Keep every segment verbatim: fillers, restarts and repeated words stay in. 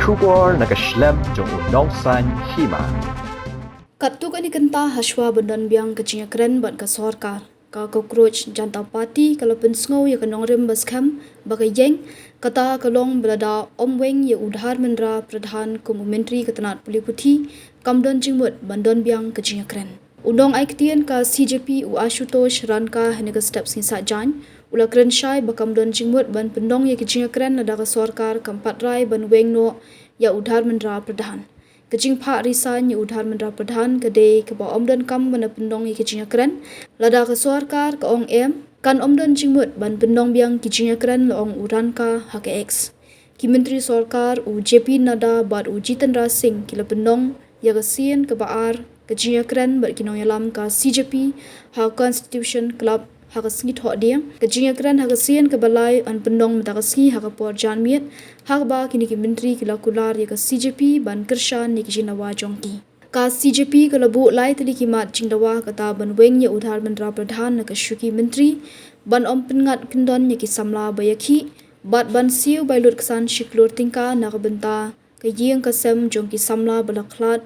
Khubor na ka shlem jong u nongsan hima. Katto katne kynta hashwa ban don biang ka jingïakren bad ka sorkar, ka Cockroach Janta Party ka la pynsngew ïa ka nongrim ba skhem ba ka ïeng, kata ka long ba lada ym weng ïa u Dharmendra Pradhan kum u Myntri ka tnat pule puthi, kam don jingmut ban don biang ka jingïakren. U nongai ktien ka C J P u Ashutosh Ranka ha kane ka step sngi Saitjaiñ u la kren shai ba kam don jingmut ban pynlong ïa ka jingïakren lada ka sorkar kam pat rai ban weng noh ïa u Dharmendra Pradhan. Ka jingphah resign ïa u Dharmendra Pradhan ka dei kaba ym donkam ban pynlong ïa ka jingïakren. Lada ka sorkar ka ong em, kan ym don jingmut ban pynlong biang ki jingïakren, la ong u Ranka ha ka X. Ki Myntri Sorkar u J P Nadda bad u Jitendra Singh ki la pynlong ïa ka sien kaba ar ka jingïakren bad ki nongïalam ka C J P ha Constitution Club ha ka sngi Thohdieng. Ka jingïakren ha ka sien kaba lai yn pynlong mynta ka sngi ha ka por janmiet, ha kaba kine ki myntri ki la kular ïa ka C J P ban kyrshan ïa ki jingdawa jong ki. Ka C J P ka la buh lai tylli ki mat jingdawa, kata ban weng ïa u Dharmendra Pradhan na ka shuki myntri, ban ym pynngat kyndon ïa ki samla ba ïakhih, bad ban siew bai lut ksan shi klur tyngka na ka bynta ka ïing ka sem jong ki samla ba la khlad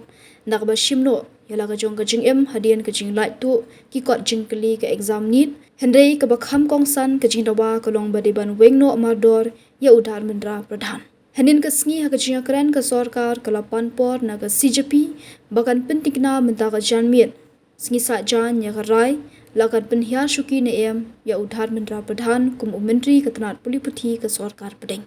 na kaba shim noh ïa la ka jong ka jingim hadien ka jinglait tuh ki kot jingkylli ka exam NEET. Hynrei kaba kham kongsan ka jingdawa ka long ba dei ban weng noh mardor ïa u Dharmendra Pradhan. Hynnin ka sngi ha ka jingïakren ka sorkar ka la pan por na ka C J P ba kan pyntikna mynta ka janmiet sngi Saitjaiñ ïa ka rai la kan pynhiar shuki ne em ïa u Dharmendra Pradhan kum u Myntri ka tnat pule puthi ka sorkar pdeng.